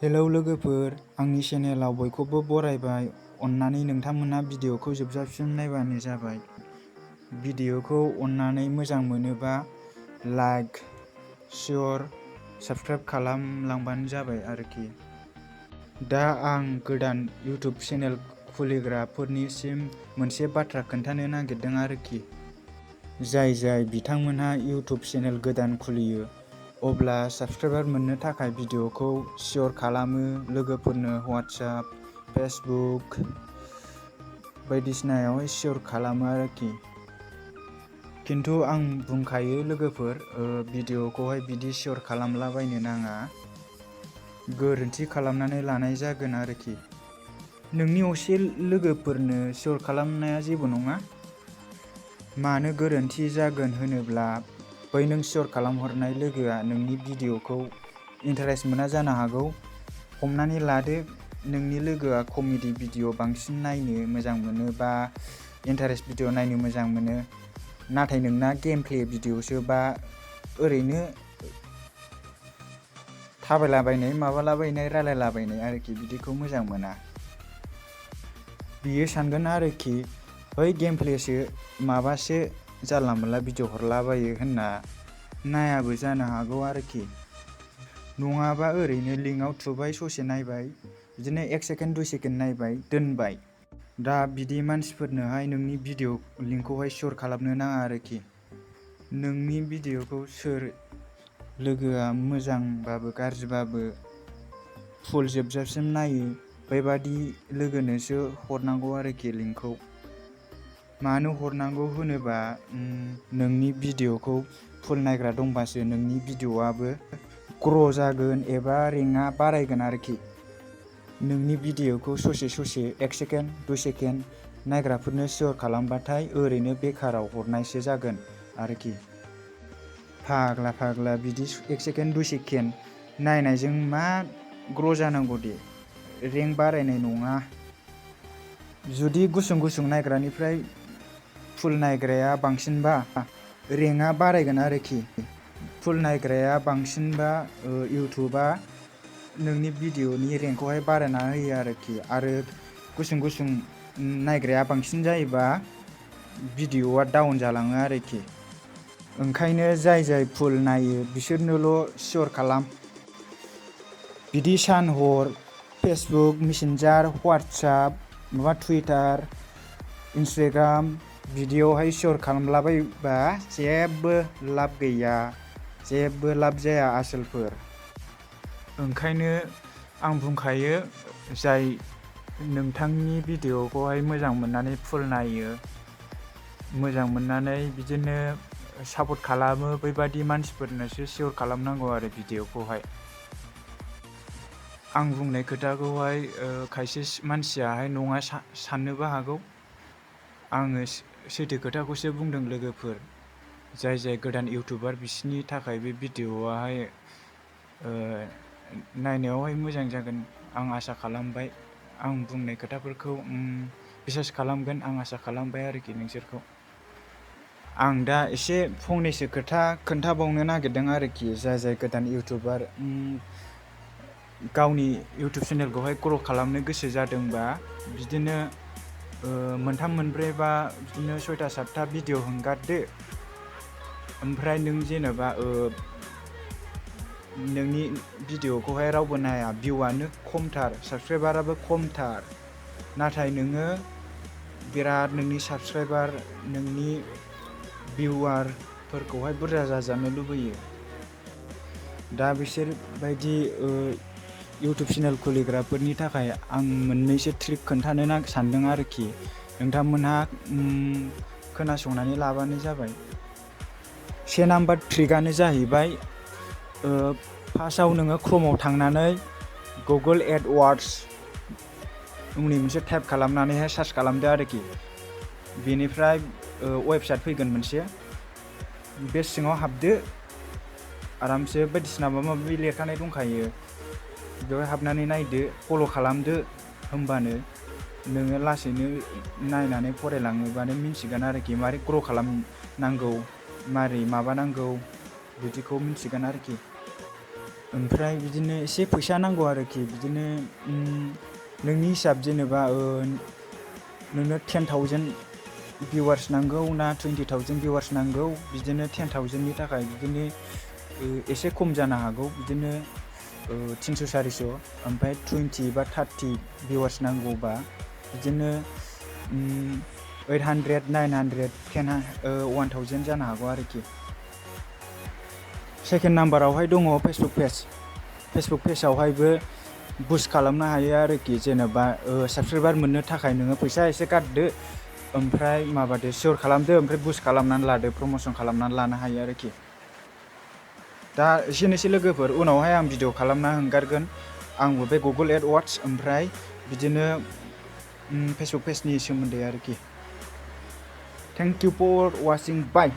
Hello लोगोफोर, आंनि चेनेलाव बयखौबो बरायबाय। अन्नानै नोंथांमोना भिडिअखौ जोबजासिम नायबानो जाबाय। भिडिअखौ अन्नानै मोजां मोनोबा लाइक, शेयार, साबस्क्राइब खालामलांबानो जाबाय आरोखि। दा आं गोदान इउटुब चेनेल खुलिग्राफोरनिसिम मोनसे बाथ्रा खोन्थानो नागिरदों आरोखि। जाय बिथांमोनहा इउटुब चेनेल गोदान खुलियो, अब्ला साबस्क्राइबार मोननो थाखाय भिडिअखौ शेयार खालामो, लोगोफोरनो वाट्सएप, फेसबुक बायदिसिनायावहाय शेयार खालामो आरोखि। खिन्थु आं बुंखायो लोगोफोर, भिडिअखौहाय बिदि शेयार खालामलाबायनो नाङा। गोरोन्थि खालामनानै लानाय जागोन आरोखि। नोंनि असे लोगोफोरनो शेयार खालामनाया जेबो नङा। मानो गोरोन्थि जागोन होनोब्ला, बै नों शेयार खालामहरनाय लोगोआ नोंनि भिडिअखौ इन्टारेस्ट मोना जानो हागौ। हमनानै लादो, नोंनि लोगोआ कमेडि भिडिअ बांसिन नायनो मोजां मोनो बा इन्टारेस्ट भिडिअ नायनो मोजां मोनो, नाथाय नोंना गेम प्ले भिडिअसो बा ओरैनो थाबायलाबायनाय, माबालाबायनाय, रायलायलाबायनाय आरोखि, बिदिखौ मोजां मोना। बियो सानगोन आरोखि, बै गेम प्लेसो माबासो जानला मोनला भिडिअ हरलाबायो होनना नायाबो जानो हागौ आरोखि। नङाबा ओरैनो लिंकआव थुबाय, ससे नायबाय, बिदिनो 1 सेकेन्ड 2 सेकेन्ड नायबाय, दोनबाय। दा बिदि मानसिफोरनोहाय नोंनि भिडिअ लिंकखौहाय शेयार खालामनो नाङा आरोखि। नोंनि भिडिअखौ सोर लोगोआ मोजांबाबो गाज्रिबाबो फुल जोबजासिम नायो, बेबादि लोगोनोसो हरनांगौ आरोखि लिंकखौ। मानो हरनांगौ होनोबा, नोंनि भिडिअखौ फुल नायग्रा दंबासो नोंनि भिडिअआबो ग्र' जागोन एबा रेंकआ बारायगोन आरोखि। नोंनि भिडिअखौ ससे 1 सेकेन्ड 2 सेकेन्ड नायग्राफोरनो शेयार खालामबाथाय ओरैनो बेकाराव हरनायसो जागोन आरोखि। फाग्ला बिदि 1 सेकेन्ड 2 सेकेन्ड नायनायजों मा ग्र' जानांगौ दे, रेंक बारायनाय नङा। जुदि गुसुं नायग्रानिफ्राय फुल नायग्राया बांसिनबा रेंकआ बारायगोन आरोखि। फुल नायग्राया बांसिनबा इउटुबा नोंनि भिडिअनि रेंकखौहाय बारायना होयो आरोखि। आरो गुसुं नायग्राया बांसिन जायोबा भिडिअआ डाउन जालाङो आरोखि। ओंखायनो जाय फुल नायो बिसोरनोल' शेयार खालाम। बिदि सान हर फेसबुक, मेसेन्जार, वाट्सएप, माबा टुइटार, इन्सटाग्राम बिदियावहाय शेयार खालामलाबायबा जेबो लाब गैया, जेबो लाब जाया आसोलफोर। ओंखायनो आं बुंखायो, जाय नोंथांनि भिडिअखौहाय मोजां मोननानै फुल नायो, मोजां मोननानै बिदिनो सापर्ट खालामो, बैबादि मानसिफोरनोसो शेयार खालामनांगौ आरो भिडिअखौहाय। आं बुंनाय खोथाखौहाय खायसे मानसियाहाय नङा साननोबो हागौ। आङो सैथो खोथाखौसो बुंदों लोगोफोर। जाय गोदान इउटुबार बिसोरनि थाखाय बे भिडिअआहाय नायनायावहाय मोजां जागोन आं आसा खालामबाय। आं बुंनाय खोथाफोरखौ बिसास खालामगोन आं आसा खालामबाय आरोखि नोंसोरखौ। आं दा एसे फंनैसो खोथा खोन्थाबावनो नागिरदों आरोखि। जाय गोदान इउटुबार गावनि इउटुब चेनेलखौहाय ग्र' खालामनो गोसो जादोंबा, बिदिनो 3 4 बा बिदिनो 6 7 भिडिअ हगारदो। ओमफ्राय नों जेनेबा नोंनि भिडिअखौहाय रावबो नाया, भिउआनो खमथार, साबस्क्राइबाराबो खमथार, नाथाय नोङो बिराद नोंनि साबस्क्राइबार, नोंनि भिउआरफोरखौहाय बुरजा जाजानो लुबैयो। दा बिसोरबायदि इउटुब चेनेल खुलिग्राफोरनि थाखाय आं मोननैसो ट्रिक खोन्थानो सानदों आरोखि। नोंथांमोनहा खोनासंनानै लाबानो जाबाय। 1 नाम्बार ट्रिकआनो जाहैबाय, फार्स्टआव नोङो क्रमआव थांनानै गुगोल एडवार्ड्स मुंनि मोनसे टाइप खालामनानैहाय सार्च खालामदो आरोखि। बेनिफ्राय वेबसाइट फैगोन मोनसे, बे सिङाव हाबदो आरामसे, बायदिसिना माबा माबि लिरखानाय दंखायो, बेवहाय हाबनानै नायदो, फल' खालामदो। होमबानो नोङो लासैनो नायनानै फरायलाङोबानो मिन्थिगोन आरोखि मारै ग्र' खालामनांगौ, मारै माबानांगौ, बिदिखौ मिन्थिगोन आरोखि। ओमफ्राय बिदिनो एसे फैसा नांगौ आरोखि बिदिनो नोंनि हिसाब जेनेबा नोंनो 10,000 भिउवार्स नांगौ ना 20,000 भिउवार्स नांगौ बिदिनो 10,000नि थाखाय बिदिनो एसे खम जानो हागौ बिदिनो 300-400 ओमफ्राय 20 बा 30 भिउवार्स नांगौबा बिदिनो 800, 900, 1000 जानो हागौ आरोखि। सेकेन्ड नाम्बारावहाय दङ फेसबुक पेजआवहायबो बुस्ट खालामनो हायो आरोखि जेनेबा साबसक्राइबार मोननो थाखाय नोङो फैसा एसे गारदो ओमफ्राय माबादो सियर खालामदो ओमफ्राय बुस्ट खालामनानै लादो प्रम'सन खालामनानै लानो हायो आरोखि। दा एसेनोसै लोगोफोर उनावहाय आं भिडिअ खालामना हगारगोन आंबो बे गुगोल एडवार्ड्स ओमफ्राय बिदिनो फेसबुक पेजनि सोमोन्दै आरोखि। Thank you for watching bye.